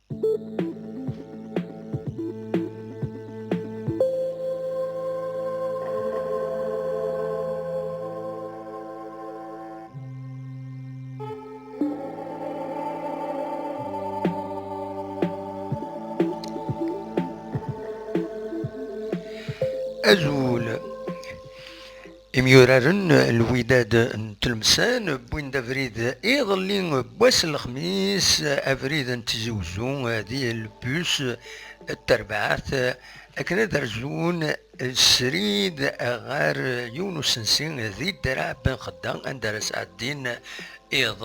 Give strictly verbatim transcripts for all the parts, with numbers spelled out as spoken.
Azul. Imyuraren n Lwidad n Tlemsan wwin-d abrid iḍelli n wass n lexmis, abrid n Tizi Uzzu di Lpus n Terbaɛt, akken ad rzun srid ɣer yiwen usensi di Draɛ Ben Xedda, anda ara sɛeddin iḍ.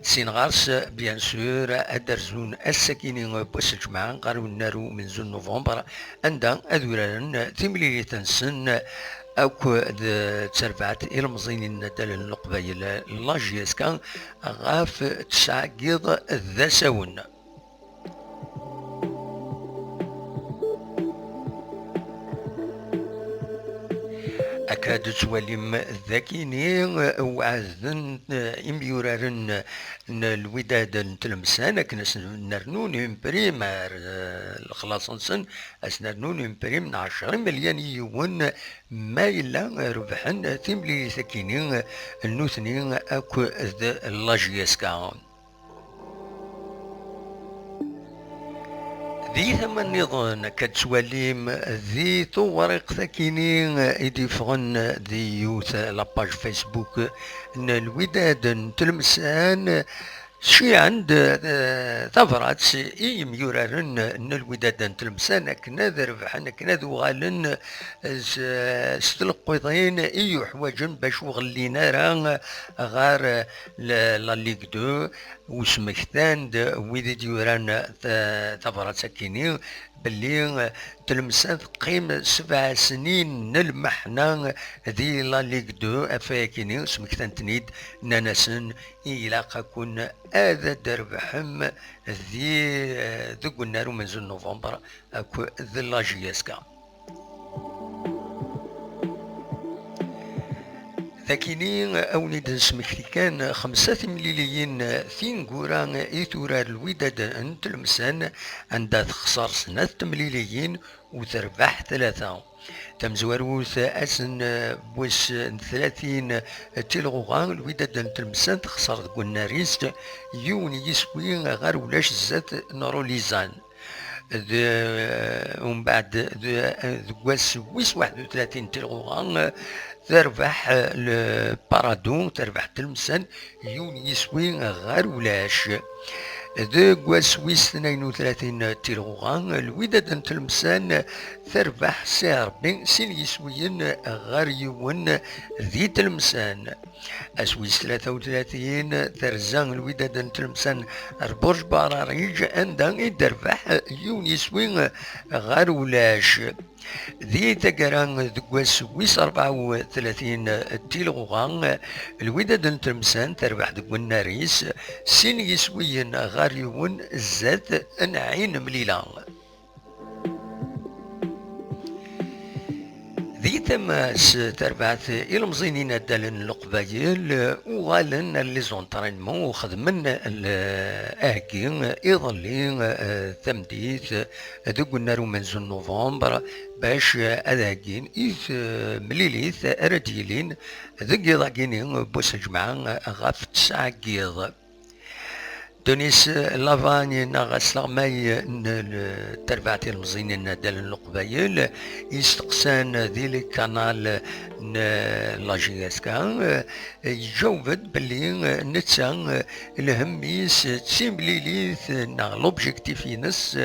Sin ɣer-s, bien sûr, ad rzun ass-akini n wass n lǧemɛa ɣer unnar umenzu n novembre, anda ad uraren timlilit-nsen akk d terbaɛt ilemẓiyen n naddal n Leqbayel, la J S K, ɣef tesɛa n yiḍ d asawen. Akka d-tettwalim dakini, weɛden, eh, imyuraren n Lwidad n Tlemsan akken ad sen-rnun une prime ar, eh, lexlaṣ-nsen, ad sen-rnun une prime n ɛecra imelyan i yiwen ma yella rebḥen timlilit-akini nutni akk d la J S K. Di tama nniḍen, akka d-tettwalim di tewriqt akini i d-yeffɣen di yiwet la page Facebook n Lwidad n Tlemsan, cciɛen-d, eh, tabrat i yimyuraren n Lwidad n Tlemsan akken ad rebḥen, akken ad uɣalen s, s tleqqiḍin i yuḥwaǧen bac ur ɣellin ara ɣer la, la Ligue deux. Usmektan-d wid i d-yuran ta-, tabrat-akini belli Tlemsan teqqim sebɛa snin n lmeḥna di la Ligue deux, ɣef wayakini smektan-ten-id, nnan-asen ilaq-aken ad d-trebḥem di, deg unnar umenzu n november akked la J S K. Dakini, a wen-id-nesmekti kan xemsa timliliyin tineggura i turar Lwidad n Tlemsan, anda texṣer snat temliliyin u terbeḥ tlata. Tamezwarut, ass n, eh, wis n tlatin tilɣuɣa, Lwidad n Tlemsan texṣer deg unnar-is yiwen yiswi ɣer ulac zdat n Rulizan. D, umbeɛd, d, deg wass wis waḥed u tlatin tilɣuɣa, terbeḥ, eh, le Parado, terbeḥ Tlemsan, yiwen yiswi ɣer ulac. Deg wass wis tnayen u tlatin tilɣuɣa, Lwidad n Tlemsan terbeḥ C R B sin yiswiyen ɣer yiwen di Tlemsan. Ass wis tlata u tlatin terza Lwidad n Tlemsan ar Burj Barariǧ, anda i d-terbeḥ yiwen yiswi ɣer ulac. Di taggara, deg wass wis rebɛa u tlatin tilɣuɣa, Lwidad n Tlemsan terbeḥ deg unnar-is sin yiswiyen ɣer yiwen zdat n Ɛin Mlila. Di tama-s, terbeɛt ilemẓiyen inaddalen n Leqbayel uɣalen ar les entraînements u xedmen l-, aheggi iḍelli, eh, tameddit, deg unnar umenzu n novembre, bac ad heggin i temlilit ara d-yilin deg yiḍ-agi-nni n wass n lǧemɛa ɣef tesɛa n yiḍ. Denis Lavagne neɣ asleɣmay n l-, terbaɛt ilemẓiyen n inaddalen n Leqbayel, isteqsan di le canal n la J S K, iǧaweb-d belli netta, lhemm-is d timlilit neɣ l'objectif-ines,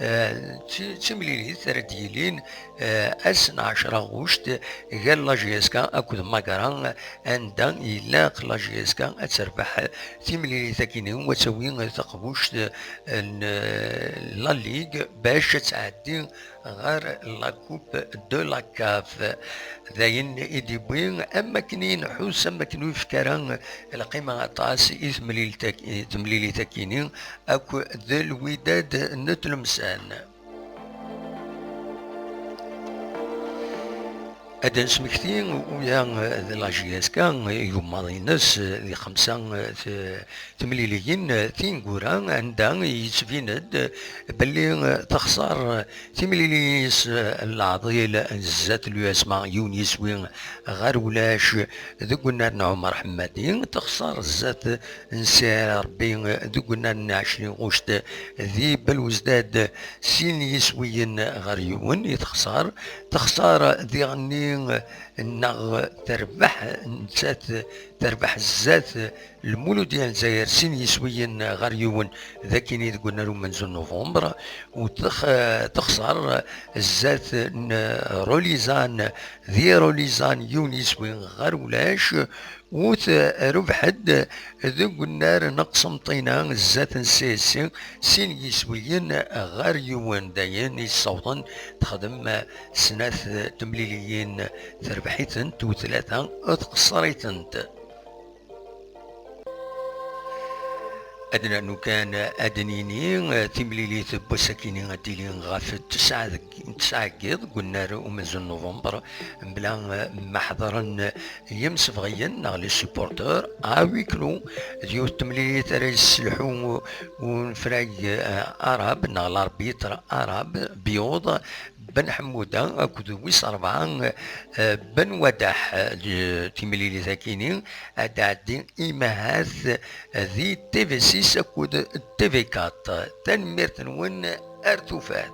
eh, d ti-, d timlilit ara d-yilin, eh, ass n ɛecra ɣuct gar la J S K akked Magra, anda ilaq la J S K ad terbeḥ timlilit-akini u ad tawi taqbuct, eh, n la Ligue bac ad tɛeddi ɣer la Coupe de la CAF. D ayen i d-yewwi am wakken i nḥuss, am wakken ur yefki ara lqima aṭas i temlilit-ak-, i temlilit-akini akked Lwidad n Tlemsan. Ad d-nesmekti uya d la J S K, igummaḍ-ines di xemsa t-, temliliyin tineggura, anda yettbin-d belli texṣer timliliyin-is n leɛḍil zdat l'U S M A yiwen yiswi ɣer ulac deg unnar n Ɛumar Ḥemmadi, texṣer zdat n Sɛid Rebbi deg unnar n ɛecrin ɣuct di Belwezdad sin yiswiyen ɣer yiwen i texṣer. Texṣer diɣenni neɣ terbeḥ nettat, terbeḥ zdat Lmuludya n Lezzayer sin yiswiyen ɣer yiwen d akini deg unnar umenzu n Nuvember, u tex-, texṣer zdat n Rolizan di Rolizan yiwen yiswi ɣer ulac, u t-, rebḥed deg unnar n Qsenṭina zdat n C S C sin yiswiyen ɣer yiwen, d ayen yessawḍen texdem snat temliliyin, terbeḥ-itent u tlata tqeṣṣer-itent. Ad nernu kan ad d-nini, eh, timlilit n wass-akini ad d-tili ɣef tesɛa deg, tesɛa deg yiḍ deg unnar umenzu n Nuvember, mebla, eh, ma ḥeḍren yimsebɣiyen neɣ les supporters à huis clos. D yiwet temlilit ara yesselḥu unefrag, eh, arab neɣ l'arbitre arab, Biyuḍ Ben Ḥemmuda akked wis rebɛa, eh, Ben Wadaḥ. Eh, timlilit-akini ad d-tɛeddi imahat di T V six akked T V quatre. Tanemmirt-nwen, ar tufat.